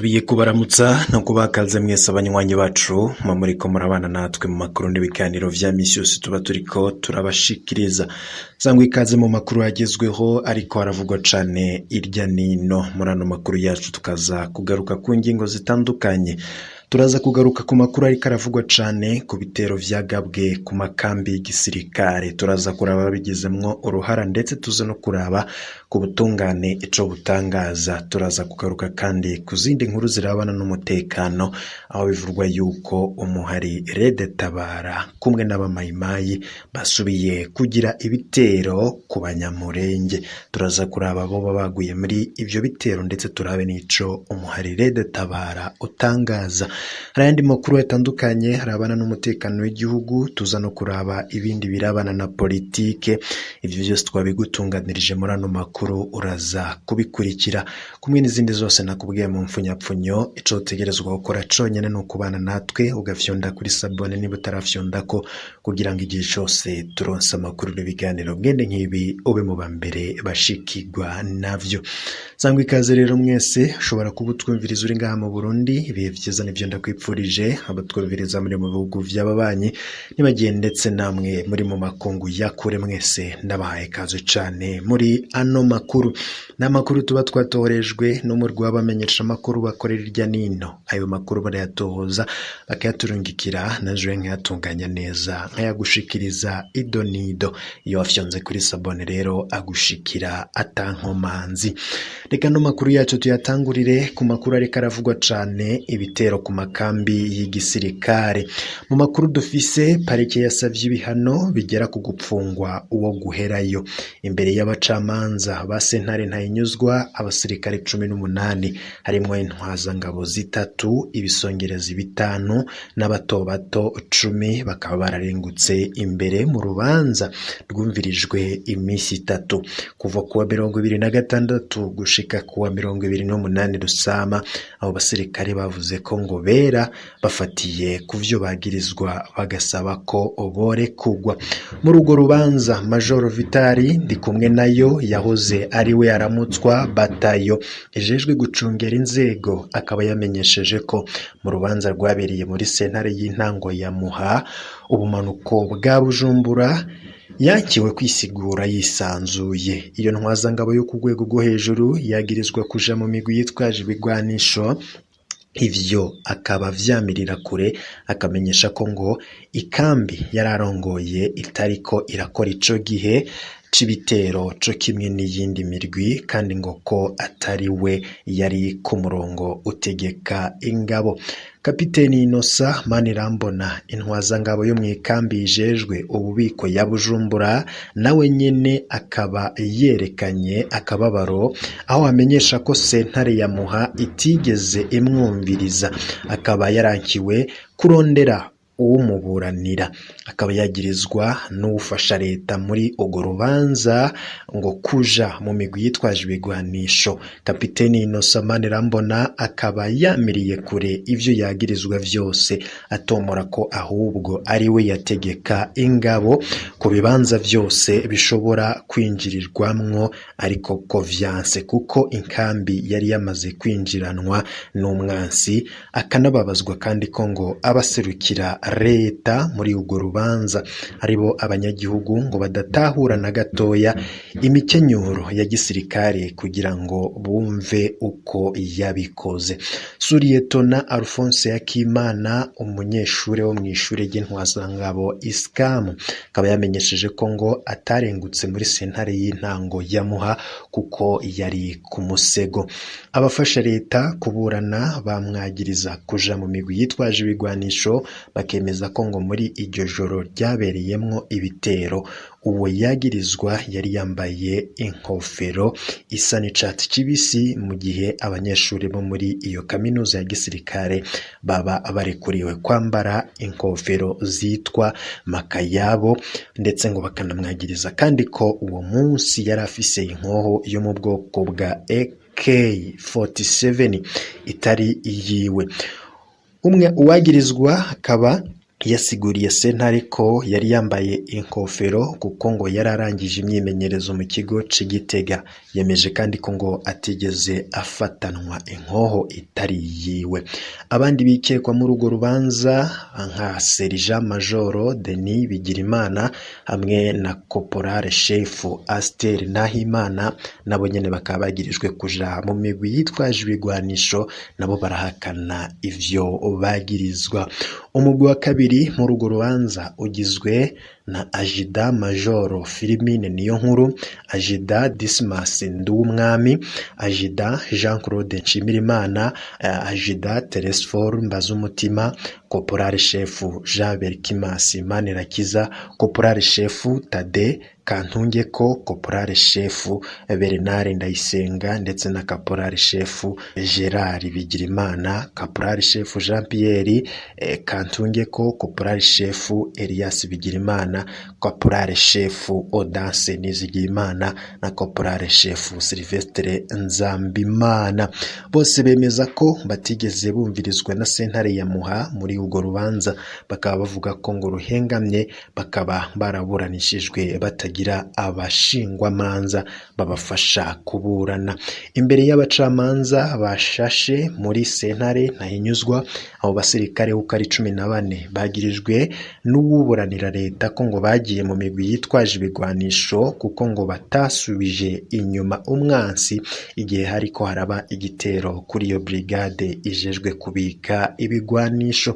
Ndasubiye kubaramutsa no kubakaze mwese abanywanyi bacu muba muriko murabana natwe mu makuru n'ibiganiro vya misi yose tuba turiko turabashikiriza. Sangwa ikaze mu makuru agezweho ariko haravugwa cane irya nino. Muri ano makuru yacu tukaza kugaruka ku ngingo zitandukanye. Turaza kugaruka ku makuru ariko aravugwa cane ku bitero vyagabwe ku makambi y'igisirikare. Turaza kuraba babigizemwo uruhara ndetse tuze no kuraba ku butungane ico butangaza. Turaza kugaruka kandi ku zindi nkuru zirabana n'umutekano, aho bivurwa yuko umuhari Rede Tabara kumwe n'abamayimayi basubiye kugira ibitero ku Banyamurenge. Turaza kuraba boba baguye muri ivyo bitero ndetse turabe n'ico umuhari Rede Tabara utangaza. Hari ayandi makuru atandukanye harabana n'umutekano w'igihugu, tuza no kuraba ibindi birabana na politike. Ivyo vyose twabigutunganirije muri ano makuru, uraza kubikurikira kumwe n'izindi zose nakubwiye mu mfunyapfunyo. Ico utegerezwa gukora conyene ni ukubana natwe ugafyonda kuri sabone niba utarafyondako, kugira ngo igihe cose turonse amakuru n'ibiganiro mwene nk'ibi ube mu ba mbere bashikirwa navyo. Sangwa ikaze rero mwese, ushobora kuba utwumviriza uri ngaha mu Burundi, ibihe vyiza nivyo ndakwipfurije. Abatwumviriza muri mu bihugu vy'ababanyi nibagiye, ndetse namwe muri mu makungu ya kure, mwese ndabahaye ikaze cane muri ano makuru. Ni amakuru tuba twatoherejwe n'umurwi w'abamenyeshamakuru bakorera irya nino. Ayo makuru barayatohoza bakayaturungikira, naje nkayatunganya neza nkayagushikiriza ido nido. Iyo wafyonze kuri sabone rero agushikira atankomanzi. Reka no makuru yacu tuyatangurire ku makuru ariko aravugwa cane, ibitero ku makambi y'igisirikare. Mu makuru dufise, parike yasavye ibihano bigera ku gupfungwa uwo guherayo. Imbere y'abacamanza ba sentare Ntahinyuzwa, abasirikare 18 harimwo intwazangabo zitatu, ibisongerezi bitanu n'abato bato 10 bakaba bararengutse imbere mu rubanza rwumvirijwe imisi itatu kuva kuwa 26 gushika kuwa 28 Rusama. Abo basirikare bavuze ko ngo bera bafatiye ku vyo bagirizwa, bagasaba ko borekugwa. Muri urwo rubanza, Majoro Vitali Ndikumwe nayo yahoze ari we aramutswa batayo ijejwe gucungera inzego, akaba yamenyesheje ko mu rubanza rwabereye muri sentare y'intango ya Muha, ubumanuko bwa Bujumbura, yakiwe kwisigura yisanzuye. Iyo ntwazangabo yo ku rwego rwo hejuru yagirizwa kuja mu migwi yitwaje ibigwanisho, ivyo akaba vyamirira kure, akamenyesha ko ngo ikambi yararongoye itariko irakora ico gihe c'ibitero co kimwe n'iyindi mirwi, kandi ngo ko atari we yari ku murongo utegeka ingabo. Kapiteni Inosa Manirambona, intwazangabo yo mw'ikambi ijejwe ububiko ya Bujumbura, nawe nyene akaba yerekanye akababaro, aho amenyesha ko sentare ya Muha itigeze imwumviriza, akaba yarankiwe kurondera uwumuburanira, akaba yagirizwa n'uwufasha leta muri urwo rubanza ngo kuja mu migwi yitwaje ibigwanisho. Kapiteni Inosa Manirambona akaba yamiriye kure ivyo yagirizwa vyose, atomora ko ahubwo ari we yategeka ingabo ku bibanza vyose bishobora kwinjirirwamwo, ariko ko vyanse kuko inkambi yari yamaze kwinjiranwa n'umwansi. Akanababazwa kandi ko ngo abaserukira leta muri urwo rubanza, aribo abanyagihugu, ngo badatahura na gatoya imikenyuro ya gisirikare kugira ngo bumve uko yabikoze. Suriyetona Alphonse Yakimana, umunyeshure wo mw'ishure ry'intwazangabo Iskamu, akaba yamenyesheje ko ngo atarengutse muri sentare y'intango ya Muha kuko yari ku musego. Abafasha leta kuburana bamwagiriza kuja mu migwi yitwaje ibigwanisho, bakemeza ko ngo muri iryo joro ryabereyemwo ibitero uwo yagirizwa yari yambaye inkofero isa n'icatsi kibisi, mu gihe abanyeshuri bo muri iyo kaminuza ya gisirikare baba barekuriwe kwambara inkofero zitwa makayabo. Ndetse ngo bakanamwagiriza kandi ko uwo munsi yari afise inkoho yo mu bwoko bwa AK47 itari iyiwe. Umwe uwagirizwa akaba Yasiguriye sentare ko yari yambaye inkofero kuko ngo yari arangije imyimenyerezo mu kigo c'i Gitega. Yemeje kandi ko ngo atigeze afatanwa inkoho itari yiwe. Abandi bikekwa muri urwo rubanza nka Serija Majoro Denis Bigirimana hamwe na Koporale Shefu Aster Nahimana, nabo nyene bakaba bagirijwe kuja mu migwi yitwaje ibigwanisho, nabo barahakana ivyo bagirizwa. Umugwi wa kabiri muri urwo rubanza ugizwe na Ajida Majoro Filimine Niyonkuru, Ajida Dismas Nduwumwami, Ajida Jean Claude Nshimirimana, Ajida Telesfor Mbazumutima, Koporale Shefu Jean Berkimas Manirakiza, Koporale Shefu Tade Kantungeko, Koporale Shefu Bernard Ndayisenga ndetse na Kaporale Shefu Gerard Bigirimana, Kaporale Shefu Jean Pierre Kantungeko, Koporale Shefu Elias Bigirimana, Kaporale Shefu Odanse Nizigiyimana na Kaporale Shefu Sylvestre Nzambimana. Bose bemeza ko batigeze bumvirizwa na sentare ya Muha muri urwo rubanza, bakaba bavuga ko ngo ruhengamye, bakaba baraburanishijwe batagira abashingwamanza babafasha kuburana. Imbere y'abacamanza bashashe muri sentare Ntahinyuzwa, abo basirikare uko ari 14 bagirijwe n'uwuburanira leta ko ngo bagiye mu migwi yitwaje ibigwanisho kuko ngo batasubije inyuma umwansi igihe hariko haraba igitero kuri iyo brigade ijejwe kubika ibigwanisho.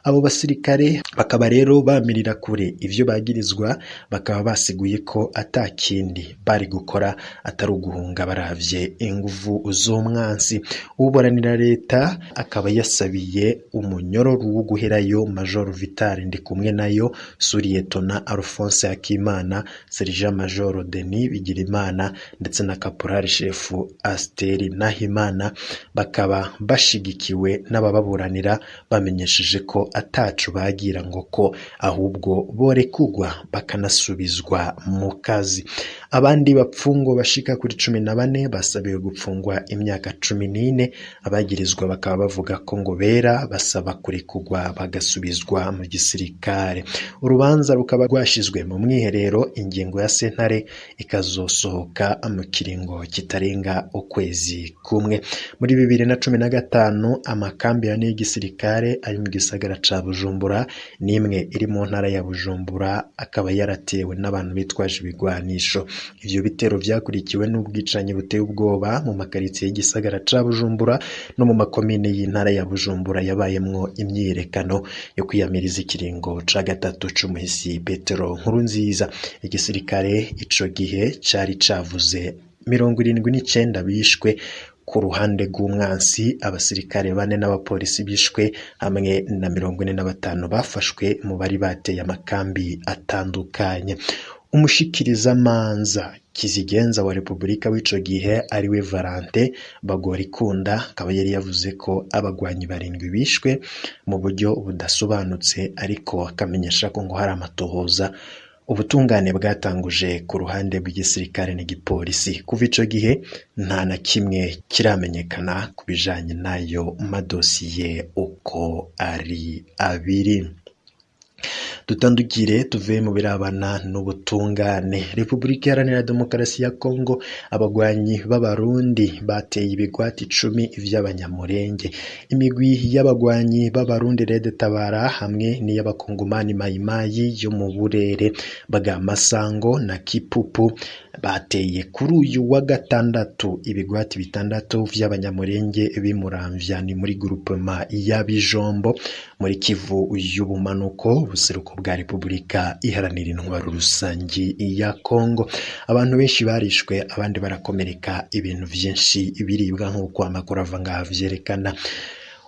Abo basirikare bakaba rero bamirira kure ivyo bagirizwa, bakaba basiguye ko ata kindi bari gukora atari uguhunga baravye inguvu z'umwansi. Uburanira leta akaba yasabiye umunyororo wo guherayo Major Vital Ndikumwenayo, Suriyetona Alphonse Hakimana, Serija Major Denis Bigirimana ndetse na Kaporali Shefu Asteri Nahimana, bakaba bashigikiwe n'abababuranira bamenyesheje ko ataco bagira ngo ko ahubwo borekugwa bakanasubizwa mu kazi. Abandi bapfungwa bashika kuri 14 basabiwe gupfungwa imyaka 14, abagirizwa bakaba bavuga ko ngo bera basaba kurekugwa bagasubizwa mu gisirikare. Urubanza rukaba rwashizwe mu mwiherero, ingingo ya sentare ikazosohoka mu kiringo kitarenga ukwezi kumwe. Muri 2015 amakambi ane y'igisirikare ari mu gisagara ca Bujumbura n'imwe iri mu ntara ya Bujumbura akaba yaratewe n'abantu bitwaje ibigwanisho. Ivyo bitero vyakurikiwe n'ubwicanyi buteye ubwoba mu makaritsiye y'igisagara ca Bujumbura no mu makomine y'intara ya Bujumbura yabayemwo imyiyerekano yo kwiyamiriza ikiringo ca gatatu c'umuhisi Petero Nkurunziza. Igisirikare ico gihe cari cavuze 79 bishwe ku ruhande rw'umwansi, abasirikare 4 n'abapolisi bishwe hamwe na 45 bafashwe mu bari bateye amakambi atandukanye. Umushikirizamanza Kizigenza wa Repubulika w'ico gihe ariwe Valente Bagorikunda akaba yari yavuze ko abagwanyi 7 bishwe mu buryo budasobanutse, ariko akamenyesha ko ngo hari amatohoza ubutungane bwatanguje ku ruhande rw'igisirikare n'igipolisi. Kuva ico gihe nta na kimwe kiramenyekana ku bijanye n'ayo madosiye uko ari abiri. Dutandukire tuve mu birabana n'ubutungane. Repubulika Iharanira Demokarasi ya Kongo, abagwanyi b'Abarundi bateye ibigwati 10 vy'Abanyamurenge. Imigwi y'abagwanyi b'Abarundi Red Tabara hamwe n'iy'Abakongomani Mayimayi yo mu Burere bwa Masango na Kipupu bateye kuri uyu wa gatandatu ibigwati 6 vy'Abanyamurenge b'imuramvya ni muri groupement ya Bijombo muri Kivu y'ubumanuko buseruko bwa Repubulika Iharanira Intwaro Rusangi ya Kongo. Abantu benshi barishwe, abandi barakomereka, ibintu vyinshi biribwa nk'uko amakuru ava ngaha vyerekana.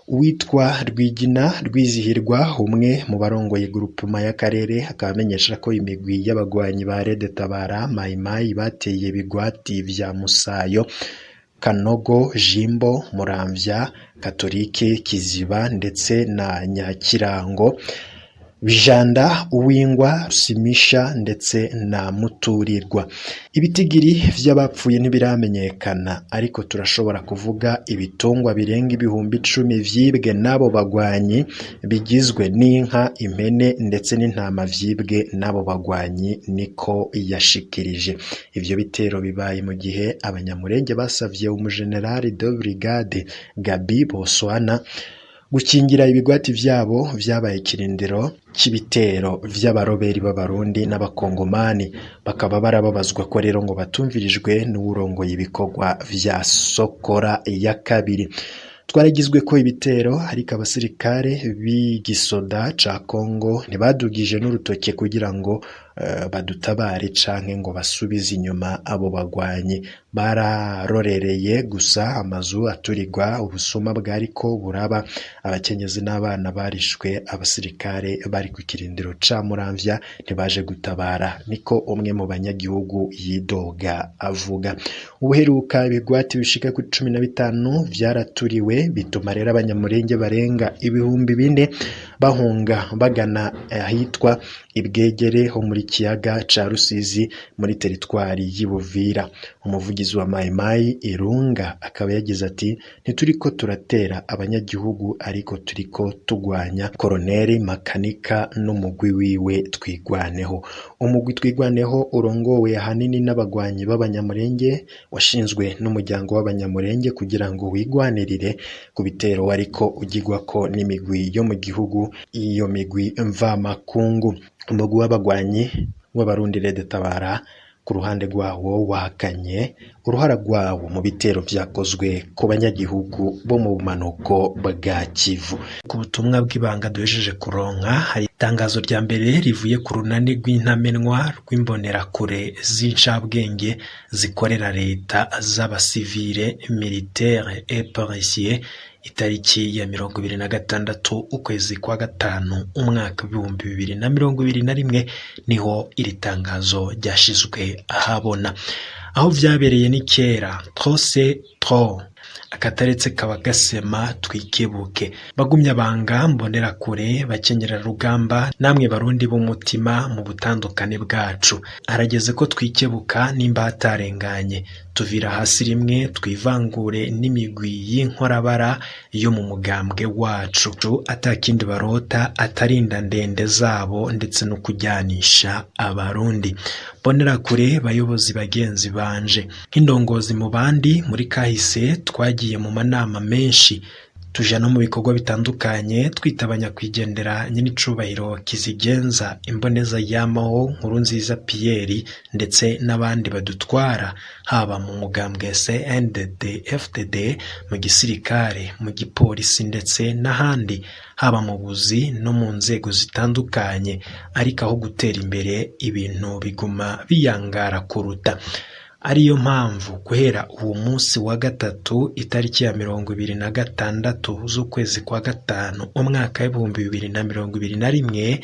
Uwitwa Rwigina Rwizihirwa, umwe mu barongoye groupement y'akarere, akaba amenyesha ko imigwi y'abagwanyi ba Red Tabara Mayimayi bateye ibigwati vya Musayo, Kanogo, Jimbo, Muramvya, Katolike, Kiziba ndetse na Nyakirango. Bijanda, Uwingwa, Rusimisha ndetse na Muturirwa. Ibitigiri vy'abapfuye ntibiramenyekana, ariko turashobora kuvuga ibitungwa birenga 10,000 vyibwe n'abo bagwanyi, bigizwe n'inka, impene ndetse n'intama vyibwe n'abo bagwanyi, niko yashikirije. Ivyo bitero bibaye mu gihe Abanyamurenge basavye umujenerali de brigade Gabi Boswana gukingira ibigwati vyabo vyabaye ikirindiro c'ibitero vy'abaroberi b'Abarundi n'Abakongomani, bakaba barababazwa ko rero ngo batumvirijwe n'uwurongoye ibikorwa vya Sokora ya kabiri. Twaragizwe ko ibitero, ariko abasirikare b'igisoda ca Kongo ntibadugije n'urutoke kugira ngo badutabare canke ngo basubize inyuma abo bagwanyi. Bararorereye gusa amazu aturigwa, ubusuma bwariko buraba, abakenyezi n'abana barishwe, abasirikare bari ku kirindiro ca Muramvya ntibaje gutabara, niko umwe mu banyagihugu yidoga avuga. Ubuheruka ibigwati bishika kuri 15 vyaraturiwe, bituma rero Abanyamurenge barenga 4,000 bahunga bagana ahitwa Ibwegere ho muri kiyaga ca Rusizi muri teritwari y'Ibuvira. Umuvugizi wa Mayimayi Irunga akaba yagize ati: ntituriko turatera abanyagihugu, ariko turiko tugwanya Koroneli Makanika n'umugwi wiwe Twigwaneho. Umugwi Twigwaneho urongowe ahanini n'abagwanyi b'Abanyamurenge, washinzwe n'umuryango w'Abanyamurenge kugira ngo wigwanirire ku bitero wariko ugirwako n'imigwi yo mu gihugu, iyo migwi mvamakungu. Umugwi w'abagwanyi w'Abarundi Red Tabara ku ruhande rwawo wahakanye uruhara rwawo mu bitero vyakozwe ku banyagihugu bo mu bumanuko bwa Kivu. Ku butumwa bw'ibanga duhejeje kuronka, hari itangazo rya mbere rivuye ku runani rw'intamenwa rw'imbonerakure z'incabwenge zikorera leta z'abasivile militaire et policier, itariki ya 26 ukwezi kwa gatanu umwaka 2021 niho iri tangazo ryashizwe ahabona. Aho vyabereye ni kera, trop c'est trop, akataretse kaba gasema, twikebuke. Bagumya banga mbonerakure, bakenyera rugamba, namwe Barundi b'umutima mu butandukane bwacu, harageze ko twikebuka nimba hatarenganye, tuvira hasi rimwe, twivangure n'imigwi y'inkorabara yo mu mugambwe wacu, atakindi barota atarinda ndende zabo ndetse no kujyanisha Abarundi. Mbonerakure, bayobozi bagenzi banje, nk'indongozi mu bandi, muri kahise twagiye mu manama menshi, tuja no mu bikorwa bitandukanye, twitaba nyakwigendera nyinicubahiro Kizigenza Imboneza yamaho Nkurunziza Pierre ndetse n'abandi badutwara, haba mu mugambwe CNDD FDD, mu gisirikare, mu gipolisi ndetse n'ahandi, haba mu buzi no mu nzego zitandukanye, ariko aho gutera imbere ibintu biguma biyangara kuruta. Ariyo mpamvu guhera uwo munsi wa gatatu itariki ya 26 z'ukwezi kwa gatanu umwaka 2021,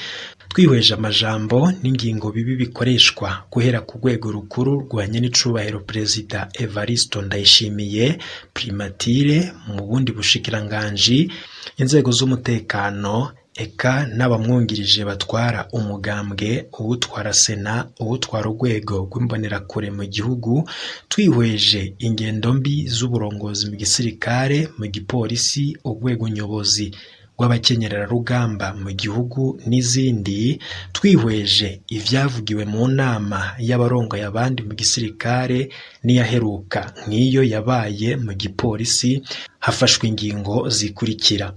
twihweje amajambo n'ingingo bibi bikoreshwa guhera ku rwego rukuru rwa nyenicubahiro Perezida Evaristo Ndayishimiye, primatire mu bundi bushikiranganji, inzego z'umutekano, eka n'abamwungirije batwara umugambwe, uwutwara sena, uwutwara urwego rw'imbonerakure mu gihugu, twihweje ingendo mbi z'uburongozi mu gisirikare, mu gipolisi, urwego nyobozi rw'abakenyerarugamba mu gihugu n'izindi, twihweje ivyavugiwe mu nama y'abarongoye abandi mu gisirikare n'iyaheruka nk'iyo yabaye mu gipolisi, hafashwe ingingo zikurikira.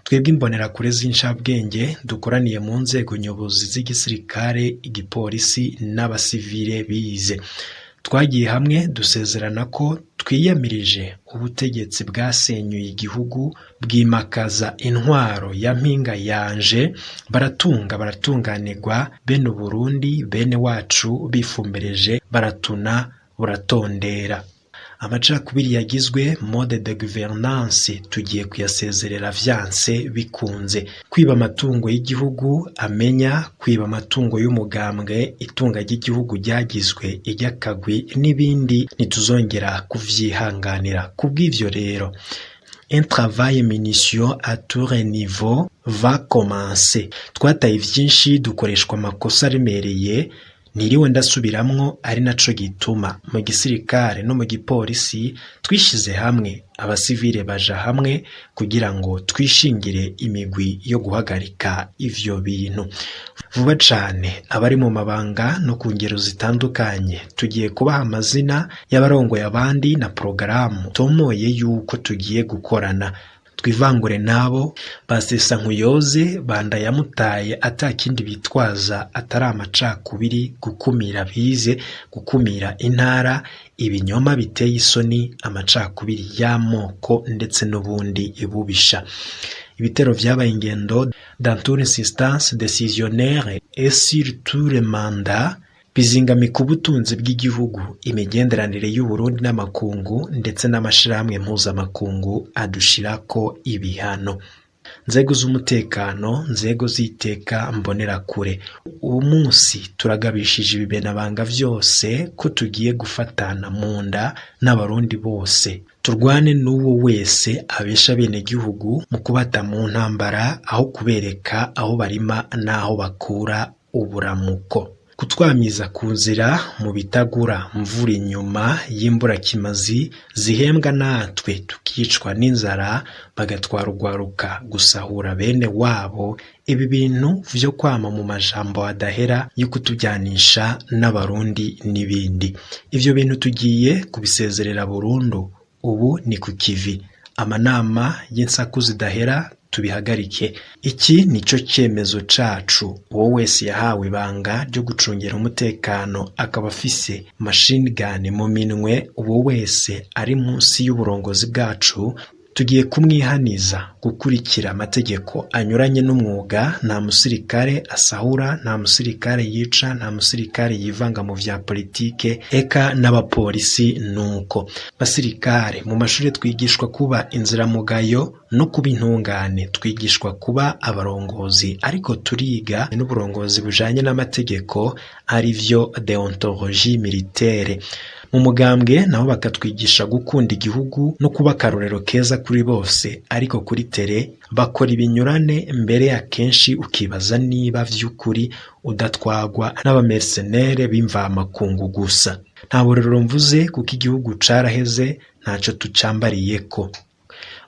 Twebwe imbonerakure z'incabwenge dukoraniye mu nzego nyobozi z'igisirikare, igipolisi n'abasivile bize, twagiye hamwe dusezerana ko twiyamirije ubutegetsi bwasenyuye igihugu, bwimakaza intwaro ya mpinga yanje, baratunga baratunganirwa, bene Uburundi bene wacu bifumbereje baratuna buratondera. Amacakubiri yagizwe mode de gouvernance tugiye kuyasezerera vyanse bikunze. Kwiba amatungo y'igihugu amenya, kwiba amatungo y'umugambwe, itunga ry'igihugu ryagizwe iry'akagwi n'ibindi, ntituzongera kuvyihanganira. Kubw'ivyo rero Un travail minutieux à tous les niveaux va commencer. Twataye vyinshi, dukoreshwa amakosa aremereye ntiriwe ndasubiramwo, ari naco gituma mu gisirikare no mu gipolisi twishize hamwe, abasivile baja hamwe kugira ngo twishingire imigwi yo guhagarika ivyo bintu vuba cane. Abari mu mabanga no ku ngero zitandukanye, tugiye kubaha amazina y'abarongoye abandi na porogaramu tomoye yuko tugiye gukorana, twivangure nabo basesa nkuyoze bandayamutaye atakindi bitwaza atari amacakubiri, gukumira bize, gukumira intara, ibinyoma biteye isoni, amacakubiri y'amoko ndetse n'ubundi bubisha. Ibitero vyabaye ingendo dans toute instance décisionnaire et sur tous les mandats, bizingamika ubutunzi bw'igihugu, imigenderanire y'Uburundi n'amakungu, ndetse n'amashirahamwe mpuzamakungu adushirako ibihano. Nzego z'umutekano, nzego z'iteka mbonerakure, ubu munsi turagabishije ibibenabanga vyose ko tugiye gufatana mu nda n'Abarundi bose, turwane n'uwo wese abesha abenegihugu mu kubata mu ntambara aho kubereka aho barima n'aho bakura uburamuko, kutwamiza ku nzira mu bitagura mvura inyuma y'imburakimazi zihembwa, natwe tukicwa n'inzara, bagatwara urwaruka gusahura bene wabo. Ibi bintu vyo kwama mu majambo adahera yo kutujyanisha n'Abarundi n'ibindi, ivyo bintu tugiye kubisezerera burundu. Ubu ni ku kivi, amanama y'insaku zidahera tubihagarike. Iki nico cyemezo cacu. Uwo wese yahawe ibanga ryo gucungera umutekano akaba afise machine gun mu minwe, uwo wese ari munsi y'uburongozi bwacu, tugiye kumwihaniza gukurikira amategeko anyuranye n'umwuga. Nta musirikare asahura, nta musirikare yica, nta musirikare yivanga mu vya politike, eka n'abapolisi nuko. Basirikare, mu mashuri twigishwa kuba inziramugayo no kuba intungane, twigishwa kuba abarongozi, ariko turiga n'uburongozi bujanye n'amategeko, arivyo déontologie militaire. Mu mugambwe nabo bakatwigisha gukunda igihugu no kuba akarorero keza kuri bose, ariko kuri terrain bakora ibinyurane. Mbere akenshi ukibaza niba vy'ukuri udatwagwa n'abamercenaires b'imvamakungu gusa. Nta burorero mvuze kuko igihugu caraheze, ntaco tucambariyeko.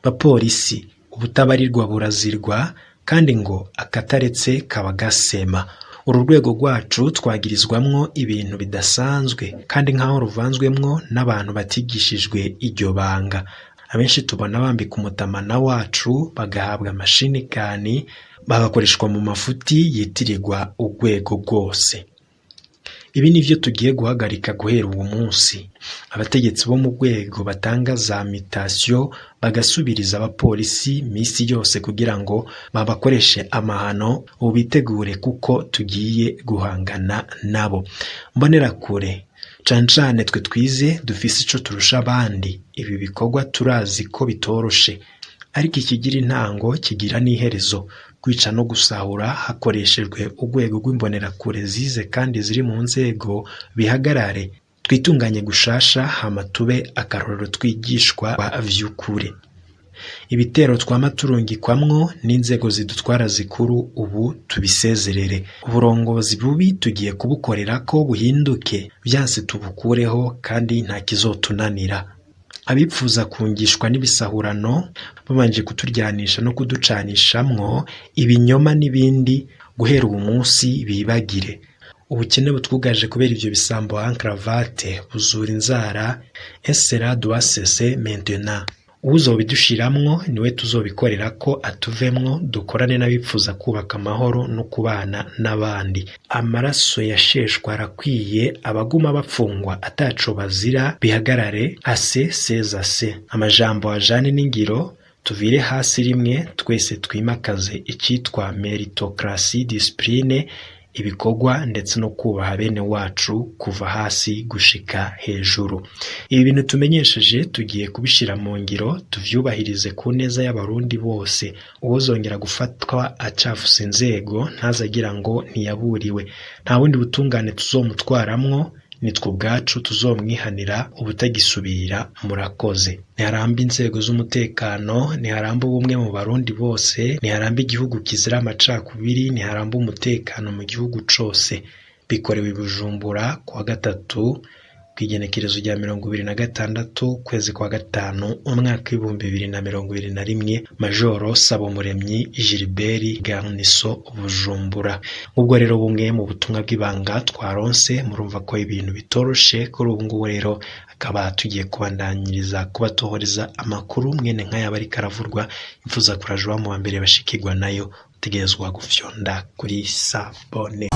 Bapolisi, ubutabarirwa burazirwa, kandi ngo akataretse kaba gasema. Uru rwego rwacu twagirizwamwo ibintu bidasanzwe, kandi nk'aho ruvanzwemwo n'abantu batigishijwe iryo banga. Abenshi tubona bambika umutamana wacu, bagahabwa machine gun, bagakoreshwa mu mafuti yitirirwa urwego rwose. Ibi nivyo tugiye guhagarika guhera uwo munsi. Abategetsi bo mu rwego batanga za mutation, bagasubiriza abapolisi misi yose kugira ngo babakoreshe amahano, ubu bitegure kuko tugiye guhangana nabo. Mbonerakure, cane cane twe twize dufise ico turusha abandi, ibi bikorwa turazi ko bitoroshe, ariko ikigira intango kigira n'iherezo. Kwica no gusahura hakoreshejwe urwego rw'imbonerakure zize kandi ziri mu nzego bihagarare. Twitunganye gushasha, hama tube akarorero twigishwa vy'ukuri. Ibitero twama turungikwamwo n'inzego zidutwara zikuru, ubu tubisezerere. Uburongozi bubi tugiye kubukorera ko buhinduke, vyanse tubukureho, kandi nta kizotunanira. Abipfuza kungishwa n'ibisahurano babanje kuturyanisha no kuducanishamwo ibinyoma n'ibindi, guhera uwu munsi bibagire. Ubukene butwugaje kubera ivyo bisambo en cravate buzura inzara, et cela doit cesser maintenant. Uwuzobidushiramwo niwe tuzobikorera ko atuvemwo, dukorane n'abipfuza kubaka amahoro no kubana n'abandi. Amaraso yasheshwe arakwiye, abaguma bapfungwa ataco bazira bihagarare. Assez c'est assez. Amajambo ajane n'ingiro, tuvire hasi rimwe twese, twimakaze icitwa méritocratie, discipline, ibikorwa ndetse no kubaha bene wacu kuva hasi gushika hejuru. Ibi bintu tumenyesheje tugiye kubishira mu ngiro, tuvyubahirize ku neza y'Abarundi bose. Uwozongera gufatwa acafusa inzego ntazagira ngo ntiyaburiwe, nta bundi butungane tuzomutwaramwo. Nitwe ubwacu tuzomwihanira ubutagisubira. Murakoze. Ntiharamba inzego z'umutekano, ntiharamba ubumwe mu Barundi bose, ntiharamba igihugu kizira amacakubiri, ntiharamba umutekano mu gihugu cose. Bikorewe i Bujumbura kuwa gatatu kw'igenekerezo rya 26 ukwezi kwa gatanu umwaka w'2021. Majoro Sabomuremyi Gilbert, Garniso Bujumbura. Ubwo rero bumwe mu butumwa bw'ibanga twaronse, murumva ko ibintu bitoroshe kuri ubu ngubu. Rero akaba tugiye kubandanyiriza kubatohoreza amakuru mwene nk'aya ariko aravurwa. Imfuza kuraje mu wa mbere bashikirwa nayo, utegerezwa gufyonda kuri s'abonner.